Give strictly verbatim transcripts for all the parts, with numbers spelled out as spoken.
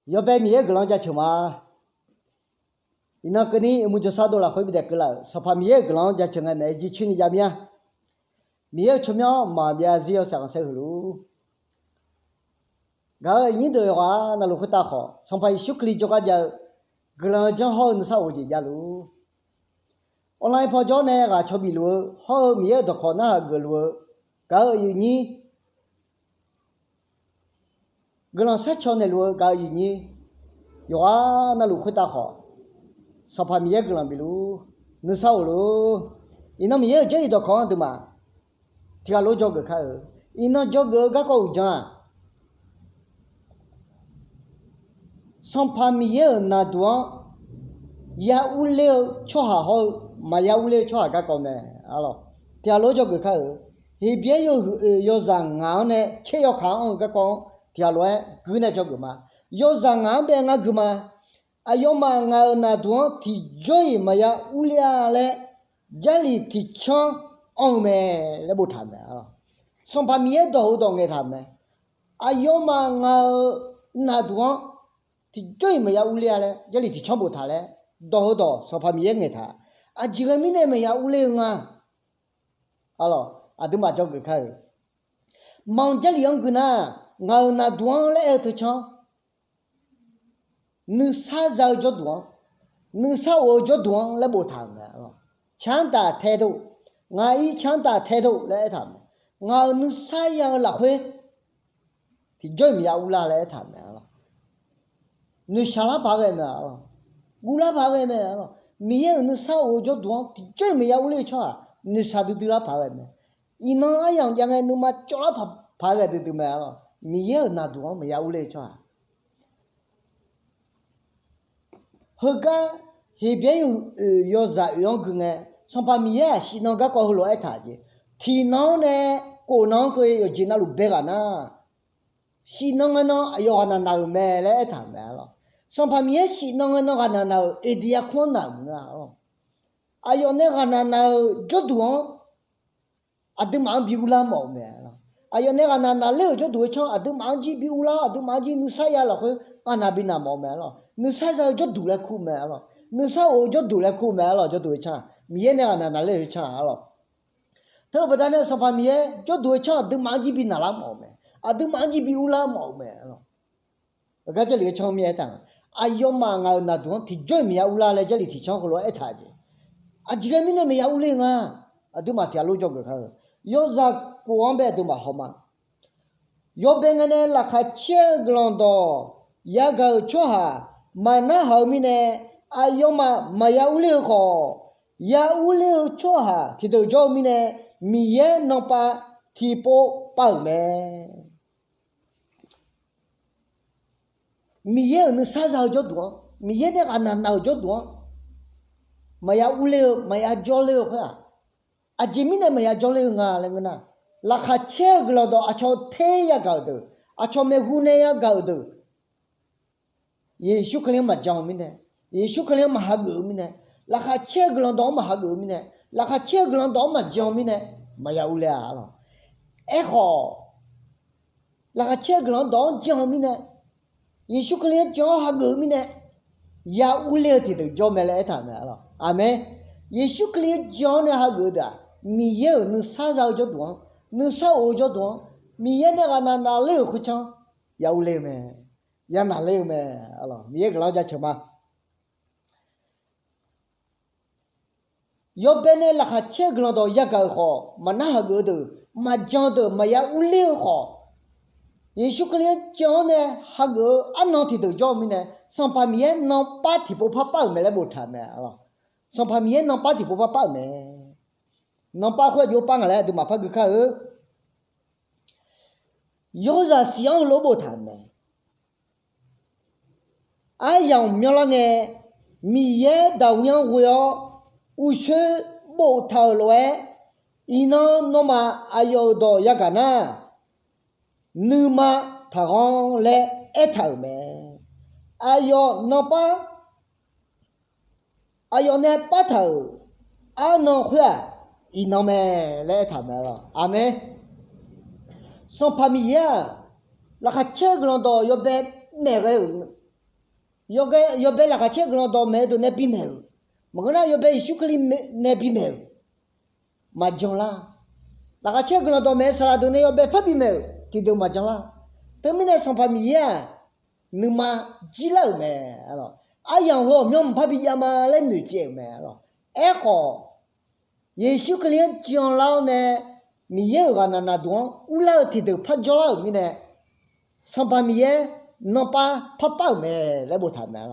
Yawbae Miqyaer-euq guiqlanq-anr jaceuq ma. Iqnan keuvni uqmuq jawrshar dov lafkhoer bidaef keuvlaf-euq Sanqpaq Miqyaer-euq guiqlanq-anr jaceuq ngae maeq-aer jircoer ni jav mir-a. Miqyaer-euq tsawrmyanr maqbyav zir yawshaef khanqsaer huiq luf. Gaq-euq aqnyir deuq yawqghaq navluf khoertav khawf, Sanqpaq Yeqsur Kali jawrgar jav-eu guiqlanq-eu janr hawr-eu nuisar of-eu jeq javluf. Online paw jawr nae ghaq caw bif luf-eu hawr-eu Miqyaer-euq dawqkawq narhaq geufluf-eu gaq-euq aqyuif nyir, guiqlanq sharcaw naeqluf-eu gaq-euq aqyuif nyir, yawqghaq navluf khoertav khawf, Sanqpaq Miqyaer guiqlanq bif luf, nuisar of luf. Iqnan Miqyaer-euq Jarlif dawqkawq-anr aqduimaf tiqghaq lof dzawgeuf kar-eu. Iqnan dzawgeuf-eu garkawv uqdzan-aq, Sanqpaq Miqyaer-euq naqduq-anr ya urler-eu tsawrhaq hawr-eu maqya urler-eu tsawrhaq garkawv mae. Tiqghaq lof-aer dzawgeuf kar-euq. Heqbyaer yawhuiq oeq yawzaq ngaq-anr nae tser yawkaq-anr anr-eu garkawv-anr tiqghaq lof-aer guir nae dzawgeuf ma. Yawzaq ngaq-anr bae ngar gui ma. Aqyawfmaf ngaq-euq naqduq-anr tiqjawr-iq maqya urler-a laer Jarlif tiqcanr anr-eu mae laer boftaq-euq mae. Sanqpaq Miqyaer dawq heudawq ngaeqtaq-euq mae. Aqyawfmaf ngaq-euq naqduq-anr tiqjawr-iq maqya urler-a laer Jarlif tiqcanr boftaq laer dawq heudawq Sanqpaq Miqyaer ngaeqtaq. Aqjeq ghae mirnae maqya urler-eu nga. Aqduimaf dzawgeuf kar-euq. Manq Jarlif-anr gui nar, ngaq-euq naqduq-anr laer aer-eu teucanr nuisar za-eu jawrduq-anr, nuisar of-eu jawrduq-anr laer boftaq-euq mae. Canr daq tae dov, ngaq-ir canr daq tae dov laer aertaq-euq mae. Ngaq-euq nuisar ya-eu lafkhoer tiqjawr-iq maqya urlar laer aertaq-euq mae. Noeqshaq lar paq ghae mae. Guvlar paq ghae mae. Miqyaer-euq nuisar of-eu jawrduq-anr tiqjawr-iq maqya urler-eu tsawrhaq noeqshaq duidui lar paq ghae mae. Iqnan aryamq jav ngae nuima cawvlar paq ghae duidui mae. Miqyaer-euq naqduq-anr maqya urler-eu tsawrhaq Heugar Heqbyaer yawhuiq oeq yawzaq oeq-anr gui ngae, Sanqpaq Miqyaer-aq shifnan garkawv heulof-aer aertaq jeq, tiqnan-anr nae kof nan-anr keuv yawqjeq navluf bae ghaq nar, shifnan ngae nan aqyawf ghaqnaq naq-euq mae laer aertaq-euq mae. Sanqpaq Miqyaer shifnan ngae nan ghaqnaq naq-euq Eqdeq yarkmr-anr naq-euq maqngeur-a. Aqyawf nae ghaqnaq naq-euq jawrduq-anr aqduimaf-anr bi urlar mawf-eu mae. Aqyawf nae ghaqnaq naqler-euq jawrduq-eu canr aqduimaf-anr jir bi urlar, aqduimaf-anr jir nuisar ya lafkhoer ghaqnaq bi naq mawf-eu mae. Nuisar za-eu jawrduq laer kur mae. Nuisar of-eu jawrduq laer kur mae. Jawrduq-eu canr Miqyaer nae ghaqnaq naqler-eu canr-a lawq. Teu-eu baqdanae Sanqpaq Miqyaer jawrduq-eu canr aqduimaf-anr jir bi naqlar mawf-eu mae. Aqduimaf-anr jir bi urlar mawf-eu mae. Gar Jarlif-eu canr mir-aer aertaq nga, aqyawfmaf ngaq-euq naqduq-anr tiqjawr-iq maqya urlar laer Jarlif tiqcanr heulof-aer aertaq jeq, aqjeq ghae mirnae maqya urler-eu nga. Aqduimaf tiqghaq lof dzawgeuf kar-eu. Yawzaq kof-anr bae aqduimaf hawma. Yawbae ngae nae laqkhaq caer-eu guiqlanq dawq yagaq-euq tsawrhaq maqnar haq-eu mirnae, aqyawfmaf maqya urler-eu khawf, ya urler-eu tsawrhaq tiqdeuq jawr-eu mirnae, Miqyaer nanpav tiqpov pav-euq mae. Miqyaer-euq nuisar za-eu jawrduq-anr, Miqyaer nae ghaqnaq naq-euq jawrduq-anr, maqya urler-eu maqya jawrler-eu khoer-aq, aqjeq mirnae maqya jawrler-eu nga laer ngeur nar, laqkhaq caer-eu guiqlanq dawq aqcawq ter yagaq-euq deuq, aqcawq maeqhu nae yagaq-euq deuq, Yeqsur Kali-anr maqjan-eu mirnae, Yeqsur Kali-anr maq hageuf-eu mirnae, laqkhaq caer-eu guiqlanq dawq-anr maq hageuf-eu mirnae, laqkhaq caer-eu guiqlanq dawq-anr maqjan-eu mirnae, maqya urler-a lawq. Aerkhawf, laqkhaq caer-eu guiqlanq dawq-anr jan-eu mirnae, Yeqsur Kali-anr jan-awr hageuf-eu mirnae, ya urler-eu tiqdeuq jawr mae laer aertaq-euq mae. Aqmeq. Yeqsur Kali-anr jan-awr nae hageuf-eu deuq-aq, Miqyaer-euq nuisar za-eu jawrduq-anr, nuisar of-eu jawrduq-anr, Miqyaer nae ghaqnaq naqler-euq khoertsanr ya urler-eu mae, ya naqler-eu mae. Miqyaer guiqlanq-anr jaceuq ma. Yawbae nae laqkhaq caer-eu guiqlanq dawq yagaq-euq khawf, maqnar hageuf-eu deuq, maqjan-eu deuq maqya urler-eu khawf, Yeqsur Kali-anr jan-awr nae hageuf-eu arnan tiqdeuq jawr-eu mirnae, Sanqpaq Miqyaer nanpar tiqpov par pav-euq mae laer boftaq-euq mae. Sanqpaq Miqyaer nanpar tiqpov par pav-euq mae. Nanpar khoer aqjox par ngaq laer aqduimaf par gui kar-eu. Yawrzaq siq-anr heulof boftaq-euq mae. Aryamq myanrlar ngae, Miqyaer daqwir-anr ghoe-awr uqshoer boftaq-euq lof-aer, iqnan nawmaf aqyawf-euq dawq yagaq nar, nuima taqghanr laer aertaq-euq mae. Aqyawf nanpar, aqyawf nae partaq-euq arnan khoer-aq, iqnan mae laer aertaq-euq mae lawq. Aqmeq. Sanqpaq Miqyaer-aq, laqkhaq caer-eu guiqlanq dawq yawbae maeqghae-euq Yawbae, yawbae laqkhaq caer-eu guiqlanq dawqmaeq-eu deuq nae bimaeq-euq, maqngeur nar yawbae Yeqsur Kali nae bimaeq-euq maqjan lar. Laqkhaq caer-eu guiqlanq dawqmaeq-eu saqlaq deuq nae yawbae par bimaeq-euq tiqdeuq maqjan lar. Teumirnae Sanqpaq Miqyaer-aq, nuima jirlar-euq mae. Aryamq heu ghawqmyanr mqpar bijav ma laer noeqtsaev-euq mae. Aerkhawf, Yeqsur Kali-anr jan lar-awr nae, Miqyaer-euq ghaqnaq naqduq-anr urlar-eu tiqdeuq par jawrlar-euq mirnae, Sanqpaq Miqyaer nanpav parpar-euq mae laer boftaq-euq mae.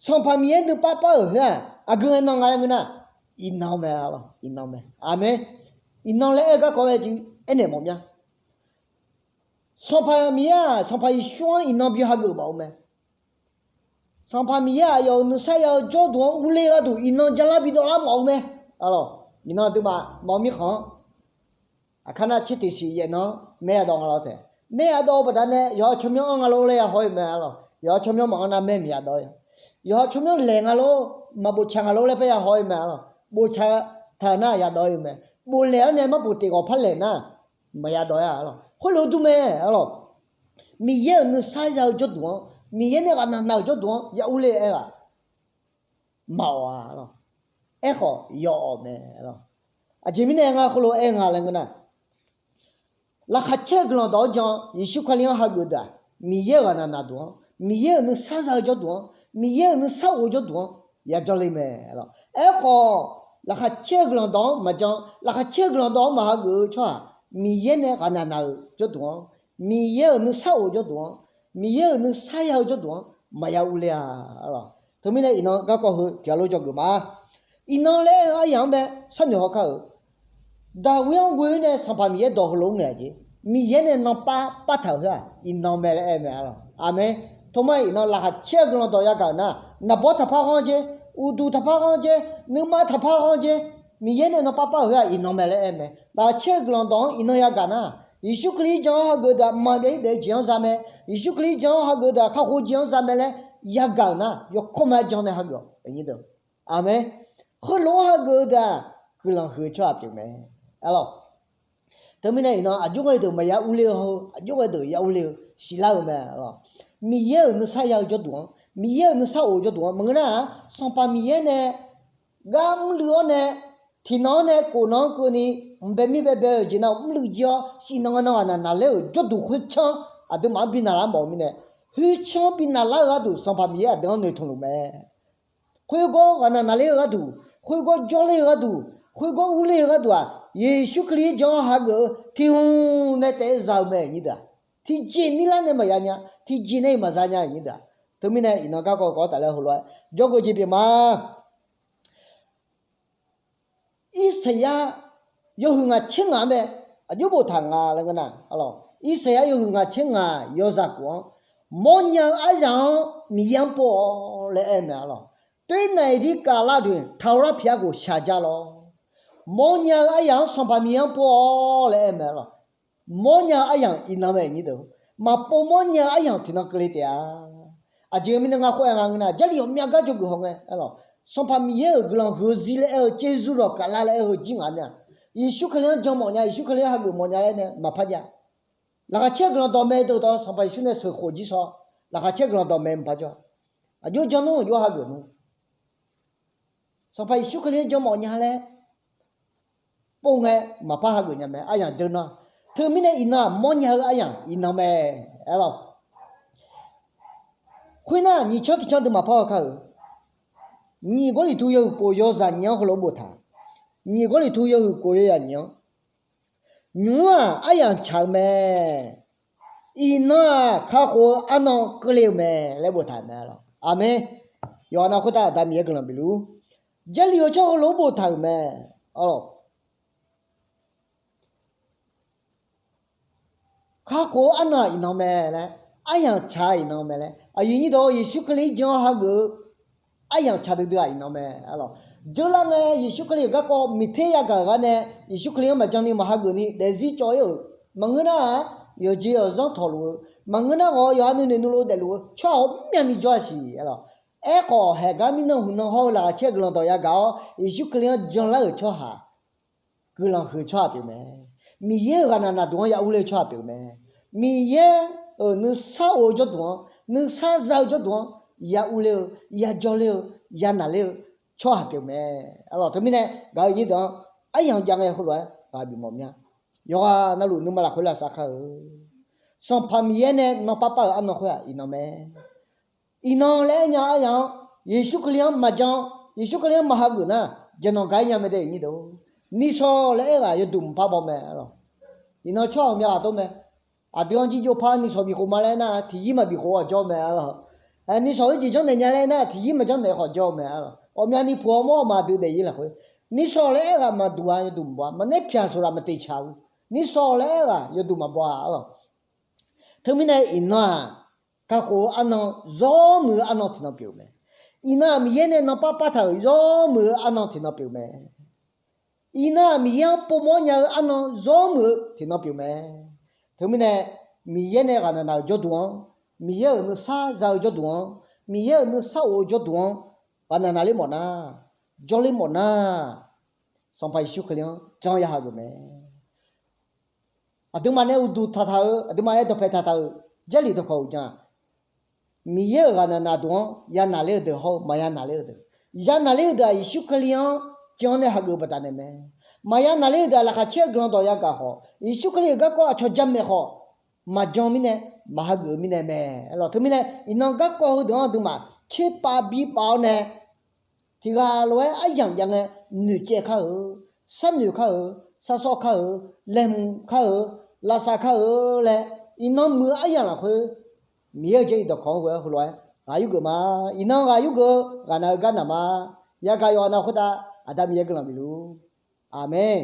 Sanqpaq Miqyaer nuipav par-euq khoer-aq, aqgeu ngae nan nga laer ngeur nar, iqnan mae. Iqnan mae. Aqmeq. Iqnan laer aer-eu garkawv ghae jeq aernaeq mawf mya. Sanqpaq Miqyaer-aq, Sanqpaq Yeqsur-anr iqnan bi hageuf mawf-eu mae. Sanqpaq Miqyaer aqyawf-euq nuisar ya-eu jawrduq-anr urler gharduq iqnan jalar bidawvlar mawf-eu mae. Iqnan aqduimaf mawf mirkhanq-anr, aqkar nar tser tiqsiq yaef nan-anr maer yadawv nga lawr taef. Maer yadawv-eu baqdanae yawqha tsawrmyanr anr nga lor laer yahaw-ir mae. Yawqha tsawrmyanr maqanr nar maer maqya dawv-ir-a. Yawqha tsawrmyanr laeq nga lor, maqbof tsaq nga lor laer par yahaw-ir mae. Bof tsaq taq-euq nar yadawv-ir-eu mae. Bof laeq-awr nae marbof tiq ghawq par laeq nar, maqya dawv-ir-a. Khoerlof dur mae. Miqyaer-euq nuisar ya-eu jawrduq-anr, Miqyaer nae ghaqnaq naq-euq jawrduq-anr ya urler-eu aer-aq, maqawf-a. Aerkhawf yawawf mae. Aqjeq mirnae ngar khoerlof aer nga laer ngeur nar, laqkhaq caer-eu guiqlanq dawq-anr jan Yeqsur Kali-anr hageuf deuq-aq, Miqyaer-euq ghaqnaq naqduq-anr, Miqyaer-euq nuisar za-eu jawrduq-anr, Miqyaer-euq nuisar of-eu jawrduq-anr ya janle mae. Aerkhawf, laqkhaq caer-eu guiqlanq dawq-anr maqjan, laqkhaq caer-eu guiqlanq dawq-anr maqhageuf-eu tsawrhaq, Miqyaer nae ghaqnaq naq-euq jawrduq-anr, Miqyaer-euq nuisar of-eu jawrduq-anr, Miqyaer-euq nuisar ya-eu jawrduq-anr maqya urler-a. Teumirnae iqnan garkawv heu tiqghaq lof dzawgeuf ma. Iqnan laer aer-eu aryaq-anr bae sharnoeq haw kar-euq. Daqwir-anr ghoe-awr nae Sanqpaq Miqyaer dawq heulof-aer ngaeq-a jeq, Miqyaer nae nanpav pav taq-euq khoer-aq, iqnan mae laer aer mae. Aqmeq. Toma iqnan laqkhaq caer-eu guiqlanq dawq yagaq-euq nar, naqbawr taqpar ghanr jer, uqduq taqpar ghanr jer, nuima taqpar ghanr jer, Miqyaer nae nanpav pav-euq khoer-aq iqnan mae laer aer mae. Laqkhaq caer-eu guiqlanq dawq-anr iqnan yagaq nar, Yeqsur Kali-anr jan-anr hageuf deuq-aq mqmaq maqbyav-ir daef-eu jeq-anr za mae. Yeqsur Kali-anr jan-anr hageuf deuq-aq kakhof-eu jeq-anr za mae laer yagaq-euq nar, yawkawr ma-aer jan nae hageuf-awq. Aqmeq. Khoerlof-anr hageuf-eu deuq-aq, guiqlanq huiq-eu tsawrhaq pyeuf mae. Teumirnae iqnan aqjox ghae deuq maqya urler-eu hawr-eu, aqjox ghae deuq ya urler-eu siqlar-eu mae. Miqyaer-euq nuisar ya-eu jawrduq-anr, Miqyaer-euq nuisar of-eu jawrduq-anr maqngeur nar-aq, Sanqpaq Miqyaer nae gar mrluiv-awr nae, tiqnan-anr nae khof nan-anr keuvni, mqbae mir baebae-euq jeq nav mrluiv jir-awr siqnan nan ghaqnaq naqler-euq jawrduq khoertsanr aqduimaf-anr bi naqlar mawf-eu mirnae, khoertsanr bi naqlar-eu gharduq Sanqpaq Miqyaer aqdui-anr noeqtmq luf mae. Khoergawr ghaqnaq naqler-eu gharduq, khoergawr jawrler-eu gharduq, khoergawr urler-eu gharduq-aq, Yeqsur Kali-anr jan-anr hageuf-eu tiq hmq nae taef-aer za-eu mae nyir deuq-aq, tiqjeq nirlar nae maqya nya, tiqjeq nae-iq maqza nya nyir deuq-aq. Teumirnae iqnan garkawv kawv tafler heulof-aer jawrgeuf jeq pyeuf ma. Irsaqyar yawhuiq ngaq tser ngaq-anr bae aqjox boftaq nga laer ngeur nar, Irsaqyar yawhuiq ngaq tser ngaq yawzaq khof-anr, mawrnya-eu aryaq-anr Miqyaer-anr pov-awq laer aer-eu mae. Toer naq-iq dir kavlar deuq taqlar piq-aer ghof shaqjar lawr. Mawrnya-eu aryaq-anr Sanqpaq Miqyaer-anr pov-awq laer aer-eu mae. Mawrnya-eu aryamq iqnan mae nyir deuq. Maqpov mawrnya-eu aryamq tiqnan keuvle taef-a. Aqjeq mirnae ngar khoer aer nga ngeur nar, Jarlif ghawqmya gar dzawgeuf haw ngae, Sanqpaq Miqyaer-euq guiqlanq huiq-eu zir laer aer-eu, caerzur dawq kavlar laer aer-eu jir ngaq nae-aq, Yeqsur Kali-anr jan mawf nya, Yeqsur Kali-anr hageuf mawf nya laer nae maqpar jav. Laqkhaq caer guiqlanq dawqmaeq deuq dawq Sanqpaq Yeqsur nae sheuqkhof jir sawr, laqkhaq caer guiqlanq dawqmaeq maqpar jav. Aqjox jan nmr aqjox hageuf nmr. Sanqpaq Yeqsur Kali-anr jan mawf nya laer pov ngae maqpar hageuf nya mae, aryamq dzeur nar. Teumirnae iqnan-aq mawrnya-eu aryamq iqnan mae. Aerlawq. Khoernar nyiq canr tiq canr deuq maqpar haw kar-euq. Nyiq Gawrliqtu yawhuiq khof yawzaq nyiq-anr heulof boftaq. Nyiq Gawrliqtu yawhuiq khof yawzaq nyiq-anr, nymq-mr-aq aryamq tsaq-eu mae. Iqnan-aq kakhof-eu arnan keuvle-eu mae laer boftaq-euq mae. Aqmeq. Yawqha nav khoertav Aqda Miqyaer guiqlanq bifluf-ur. Jarlif-eu tsawrhaq heulof-aer boftaq-euq mae. Kakhof-eu arnan-aq iqnan mae laer, aryamq tsaq-a iqnan mae laer, aqyuif nyir dawq Yeqsur Kali-anr jan-awr hageuf-eu aryamq tsaq duidui-aq iqnan mae. Aerlawq. Dzeurlar ngae Yeqsur Kali-euq garkawv miqter yagaq-euq gar nae, Yeqsur Kali-anr maqjan ni maqhageuf ni daefzir cawv-ir-euq maqngeur nar-aq, yawqjeq yawqzanr tawqluf-eu maqngeur nar, ghawq yawqha nuinoeq nuilov daefluf-eu tsawrhaq ghawqmyani jawr-a siq. Aerlawq. Aerkhawf haeqgar mirnan huiqnan hawr-eu laqkhaq caer-eu guiqlanq dawq yagaq-awr Yeqsur Kali-anr janlar-euq tsawrhaq guiqlanq huiq-eu tsawrhaq pyeuf mae. Miqyaer-euq ghaqnaq naqduq-anr ya urler-eu tsawrhaq pyeuf mae. Miqyaer-euq nuisar of-eu jawrduq-anr, nuisar za-eu jawrduq-anr ya urler-eu, ya jawrler-eu, ya naqler-eu tsawrhaq pyeuf mae. Arlawq, teumirnae gaq-eu nyir deuq-anr aryamq jav ngae heulof-aer ghaq bifmawf mya. Yawqghaq navluf nuima lafkhoer lavsav kar-eu, Sanqpaq Miqyaer nae nan parpar-euq arnan khoer-aq iqnan mae. Iqnan laer aernya aryaq-anr, Yeqsur Kali-anr maqjan, Yeqsur Kali-anr maq hageuf nar, jeqnanq gaq-aer nya mae de nyir deuq. Nishawq laer aer-eu ghaq yawduq mqpar baw mae arlawq. Iqnan tsawrhaq ghawqmya ghaq tov mae. Aqdui-anr jirjov par nishawq bifkhof ma laer nar, tiqyir maqbif khof-awr jawr mae arlawq. Nishawq-eu jeq janrnaeq nya laer nar, tiqyir maqjanrnaeq khawf jawr mae arlawq. Ghawqmyani puq-awr mawr-awq ma aqdui daefzir lafkhoer. Nishawq laer aer-eu ghaq maqduq-a yawduq maqbaw-a, maqnaer pyaq saqlaq maqteq tsaq-eu. Nishawq laer aer-eu ghaq yawduq maqbaw-a arlawq. Teumirnae iqnan-aq, kakhof-eu arnan, zawr muiq-eu arnan tiqnan pyeuf-eu mae. Iqnan-aq, Miqyaer nae nan parpar taq-euq zawr muiq-eu arnan tiqnan pyeuf-eu mae. Iqnan-aq, Miqyaer-anr povmawr nya-eu arnan zawr muiq-eu tiqnan pyeuf mae. Teumirnae, Miqyaer nae ghaqnaq naq-euq jawrduq-anr, Miqyaer-euq nuisar za-eu jawrduq-anr, Miqyaer-euq nuisar of-eu jawrduq-anr ghaqnaq naqler mawfnar, jawrler mawfnar, Sanqpaq Yeqsur Kali-anr jan ya hageuf mae. Aqduimaf nae uqduq taqtaq-eu, aqduimaf nae dawqpae taqtaq-euq Jarlif dawqkawq uqdzan-aq, Miqyaer-euq ghaqnaq naqduq-anr ya naqler-eu deuq hawr-eu maqya naqler-eu deuq, ya naqler-eu deuq-aq Yeqsur Kali-anr jan-awr nae hageuf-eu baqdanae mae. Maqya naqler-eu deuq-aq laqkhaq caer-eu guiqlanq dawq yagaq khawf, Yeqsur Kali-euq garkawv aqcawq jamaeq khawf, maqjan mirnae, maqhageuf-eu mirnae mae. Arlawq, teumirnae iqnan garkawv heudeuq-anr aqduimaf tserpav birpav-awr nae, tiqghaq lof-aer aryamq jav ngae, noeqcaev kar-eu, sharnoeq kar-eu, sharsawr kar-eu, laeqhmq kar-eu, lavsav kar-eu laer, iqnan muiq-eu aryamq lafkhoer, Miqyaer-euq Jarlif dawqkawq-anr ghoe-awr heulof-aer ghaq yurgeuf ma. Iqnan ghaq yurgeuf-eu ghaqnaq-eu gar naq ma. Yagaq yawqghaq nav khoertav Aqda Miqyaer guiqlanq bifluf-ur. Aqmeq.